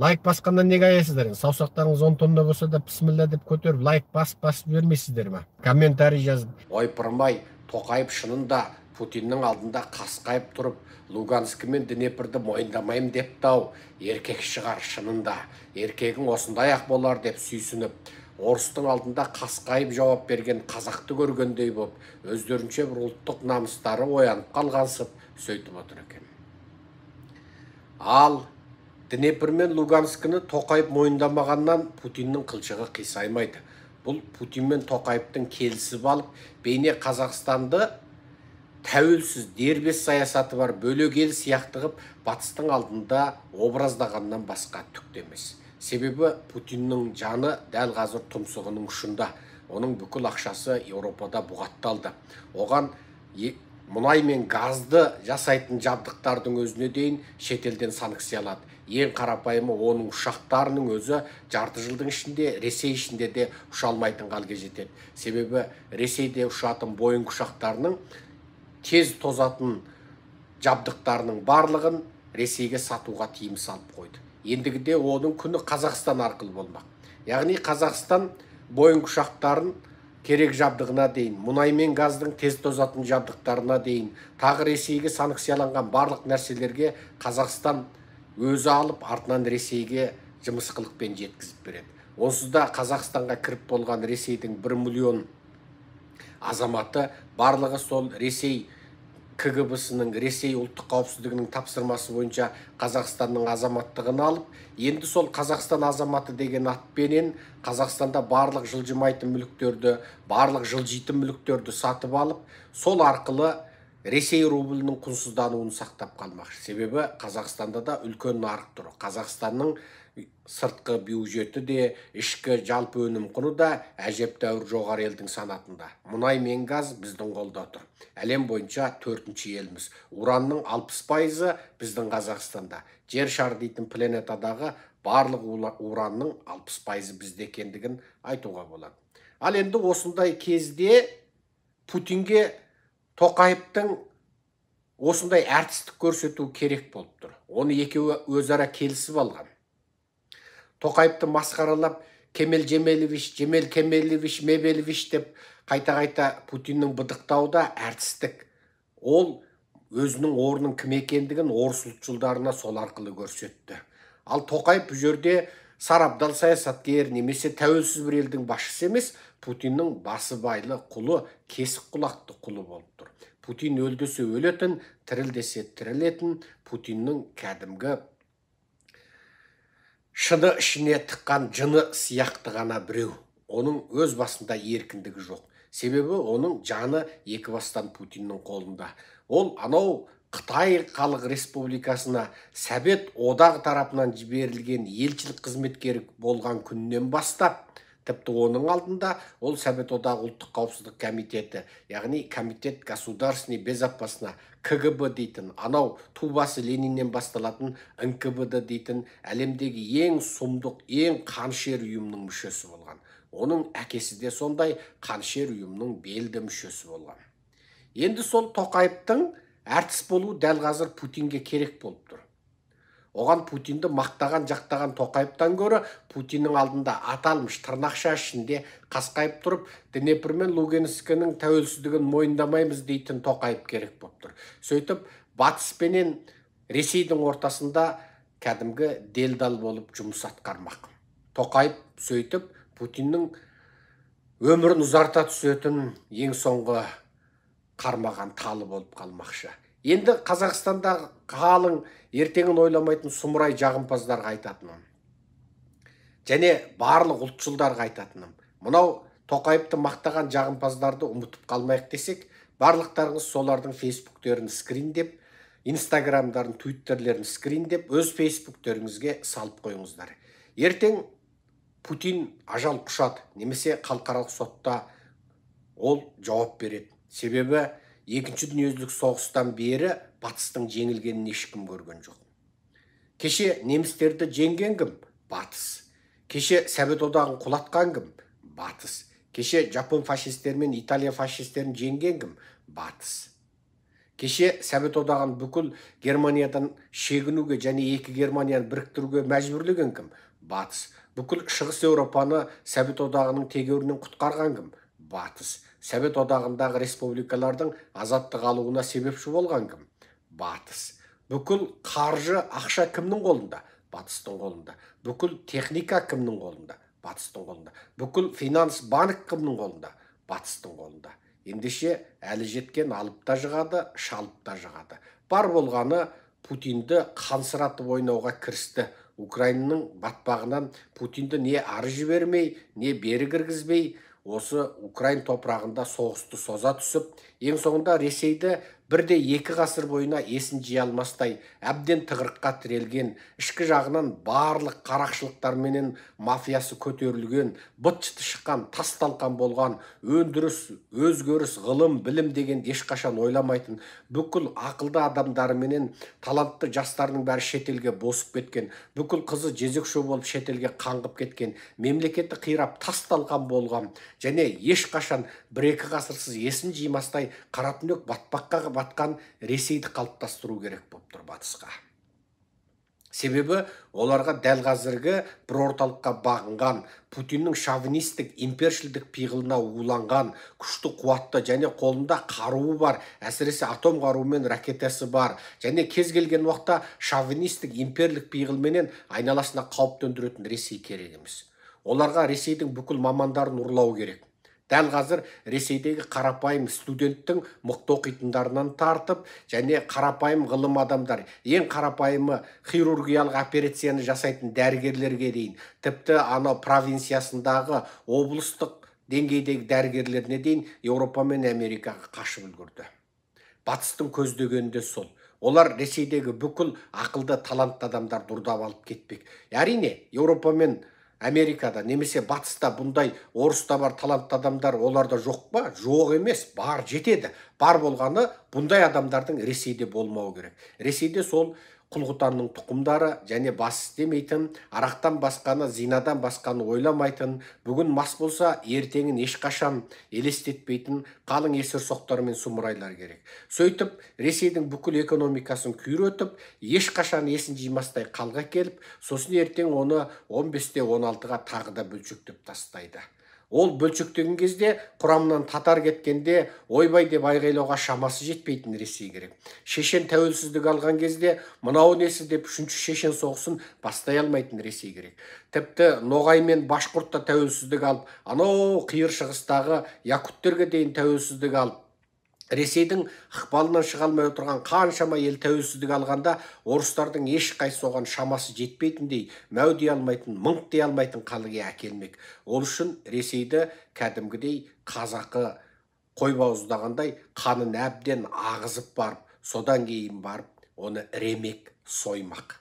Лайк басқаннан неге аяйсыздар енді? Саусақтарыңыз 10 тонна болса да, пісміллә деп көтеріп, лайк басып басып жібермейсіздер ма? Комментарий жазып. Ойпырмай, Тоқаев шынында Путиннің алдында қасқайып тұрып, Луганск мен Днепрді мойындамаймын депті-ау, еркек шығар шынында, еркегің осындай-ақ болар деп сүйсініп, орыстың алдында қасқайып жауап берген қазақты көргендей боп, өздерінше бір ұлттық намыстары оянып қалғансып, сөйтіп отыр екен. Ал Днепр мен Луганскіні Тоқаев мойындамағаннан Путиннің қылшығы қисаймайды. Бұл Путин мен Тоқаевтың келісіп алып, бейне Қазақстанды тәуелсіз дербес саясаты бар бөлек ел сияқты қып батыстың алдында образдағаннан басқа түк те емес. Себебі Путиннің жаны дәл қазір тұмсығының ұшында. Оның бүкіл ақшасы Еуропада бұғатталды. Оған мұнай мен газды жасайтын жабдықтардың өзіне дейін шетелден санкциялады. Ең қарапайымы, оның ұшақтарының өзі жарты жылдың ішінде Ресей ішінде де ұша алмайтын халге жетеді. Себебі Ресейде ұшатын Боинг ұшақтарының тез тозатын жабдықтарының барлығын Ресейге сатуға тыйым салып қойды. Ендігіде оның күні Қазақстан арқылы болмақ. Яғни Қазақстан Боинг ұшақтарын керек жабдығына дейін, мұнай мен газдың тез тозатын жабдықтарына дейін, тағы Ресейге санкцияланған барлық нәрселерге Қазақстан өзі алып, артынан Ресейге жымысқылықпен жеткізіп береді. Онсыз да Қазақстанға кіріп болған Ресейдің 1 миллион азаматы барлығы сол Ресей КГБ-сының, Ресей ұлттық қауіпсіздігінің тапсырмасы бойынша Қазақстанның азаматтығын алып, енді сол Қазақстан азаматы деген атпенен Қазақстанда барлық жылжымайтын мүліктерді, барлық жылжитын мүліктерді сатып алып, сол арқылы Ресей рублінің құнсыздануын сақтап қалмақшы. Себебі Қазақстанда да үлкен нарық тұр. Қазақстанның сыртқы бюджеті де, ішкі жалпы өнім құны да әжептәуір жоғары елдің санатында. Мұнай мен газ біздің қолда тұр. Әлем бойынша 4-ші еліміз. Уранның 60% біздің Қазақстанда. Жер шары дейтін планетадағы барлық уранның 60% бізде екендігін айтуға болады. Ал енді осындай кезде Путинге Тоқаевтың осындай әртістік көрсету керек болып тұр. Оны екеуі өзара келісіп алған. Тоқаевты масқаралап, Кемел Жемелевич, Жемел Кемелевич, Мебелевич деп қайта-қайта Путиннің быдықтауы да әртістік. Ол өзінің орнының кім екендігін орыс ұлтшылдарына сол арқылы көрсетті. Ал Тоқаев бұл жерде сарабдал саясаткер немесе тәуелсіз бір елдің басшысы емес, Путиннің басыбайлы құлы, кесік құлақты құлы болып тұр. Путин өл десе өлетін, тіріл десе тірілетін, Путиннің кәдімгі шыны ішіне тыққан жыны сияқты ғана біреу. Оның өз басында еркіндігі жоқ. Себебі оның жаны екі бастан Путиннің қолында. Ол анау Қытай Халық Республикасына Совет Одағы тарапынан жіберілген елшілік қызметкері болған күннен бастап, тіпті оның алдында ол Совет Одағы ұлттық қауіпсіздік комитеті, яғни Комитет государственной безопасности, КГБ дейтін, анау тубасы Лениннен басталатын НКВД дейтін әлемдегі ең сұмдық, ең қаншер ұйымның мүшесі болған. Оның әкесі де сондай қаншер ұйымның белді мүшесі болған. Енді сол Тоқаевтың әртіс болуы дәл қазір Путинге керек болып тұр. Оған Путинді мақтаған, жақтаған Тоқаевтан гөрі Путиннің алдында аталмыш тырнақша ішінде қасқайып тұрып, Днепр мен Луганскінің тәуелсіздігін мойындамаймыз дейтін Тоқаев керек болып тұр. Сөйтіп, Батыс пенен Ресейдің ортасында кәдімгі делдал болып жұмыс атқармақ. Тоқаев сөйтіп Путиннің өмірін ұзарта түсетін ең соңғы қармаған талы болып қалмақшы. Енді Қазақстандағы қалың ертеңін ойламайтын сұмырай жағымпаздарға айтатыным және барлық ұлтшылдарға айтатыным, мынау Тоқаевты мақтаған жағымпаздарды ұмытып қалмайық десек, барлықтарыңыз солардың фейсбуктерін скриндеп, инстаграмдарын, твиттерлерін скриндеп, өз фейсбуктеріңізге салып қойыңыздар. Ертең Путин ажал құшады немесе халықаралық сотта ол жауап береді. Себебі екінші дүниежүзілік соғыстан бері батыстың жеңілгенін ешкім көрген жоқ. Кеше немістерді жеңген кім? Батыс. Кеше Совет Одағын құлатқан кім? Батыс. Кеше жапон фашистері мен Италия фашистерін жеңген кім? Батыс. Кеше Совет Одағын бүкіл Германиядан шегінуге және екі Германияны біріктіруге мәжбүрлеген кім? Батыс. Бүкіл Шығыс Еуропаны Совет Одағының тегеурінен құтқарған кім? Батыс. Совет Одағындағы республикалардың азаттық алуына себепші болған кім? Батыс. Бүкіл қаржы, ақша кімнің қолында? Батыстың қолында. Бүкіл техника кімнің қолында? Батыстың қолында. Бүкіл финанс, банк кімнің қолында? Батыстың қолында. Ендеше әлі жеткен алып та жығады, шалып та жығады. Бар болғаны, Путинді қансыратып ойнауға кірісті. Украинаның батпағынан Путинді не ары жібермей, не бері кіргізбей, осы украин топырағында соғысты соза түсіп, ең соңында Ресейді бірде 2 ғасыр бойына есін жия алмастай әбден тығырыққа тірелген, ішкі жағынан барлық қарақшылықтарменен мафиясы көтерілген, быт шыты шыққан, тас талқан болған, өндіріс, өзгеріс, ғылым, білім деген ешқашан ойламайтын, бүкіл ақылды адамдарыменен талантты жастарының бәрі шетелге босып кеткен, бүкіл қызы жезөкше болып шетелге қаңғып кеткен, мемлекеті қирап, тас талқан болған және ешқашан бір екі ғасырсыз есін жимастай қара түнек батпаққа батқан Ресейді қалыптастыру керек болып тұр батысқа. Себебі оларға дәл қазіргі бір орталыққа бағынған, Путиннің шовинистік, импершілдік пиғылына уланған, күшті, қуатты және қолында қаруы бар, әсіресе атом қаруы мен ракетасы бар және кез келген уақытта шовинистік, имперлік пиғылменен айналасына қауіп төндіретін Ресей керек емес. Оларға Ресейдің бүкіл мамандарын ұрлау керек. Дәл қазір Ресейдегі қарапайым студенттің мықты оқитындарынан тартып және қарапайым ғылым адамдар, ең қарапайымы хирургиялық операцияны жасайтын дәрігерлерге дейін, тіпті анау провинциясындағы облыстық деңгейдегі дәрігерлеріне дейін Еуропа мен Америкаға қашып үлгерді. Батыстың көздегені де сол. Олар Ресейдегі бүкіл ақылды, талантты адамдарды ұрлап алып кетпек. Әрине, Еуропа мен Америкада немесе батыста бұндай орыста бар талантты адамдар оларда жоқ па? Жоқ емес, бар, жетеді. Бар болғаны, бұндай адамдардың Ресейде болмауы керек. Ресейде сол құл-құтанның тұқымдары және бас істемейтін, арақтан басқаны, зинадан басқаны ойламайтын, бүгін мас болса, ертеңін ешқашан елестетпейтін қалың есерсоқтар мен сұмырайлар керек. Сөйтіп Ресейдің бүкіл экономикасын күйретіп, ешқашан есін жимастай қалға келіп, сосын ертең оны 15-те 16-ға тағы да бөлшектеп тастайды. Ол бөлшектеген кезде құрамынан татар кеткенде «ойбай» деп айғайлауға шамасы жетпейтін Ресей керек. Шешен тәуелсіздік алған кезде «мынау несі» деп үшінші шешен соғысын бастай алмайтын Ресей керек. Тіпті ноғай мен башқұрт та тәуелсіздік алып, анау Қиыр Шығыстағы якуттерге дейін тәуелсіздік алып, Ресейдің ықпалынан шыға алмай отырған қаншама ел тәуелсіздік алғанда, орыстардың ешқайсысы оған шамасы жетпейтіндей, мәу дей алмайтын, мыңқ дей алмайтын халге әкелмек. Ол үшін Ресейді кәдімгідей қазақы қой бауыздағандай қанын әбден ағызып барып, содан кейін барып оны ремек, соймақ.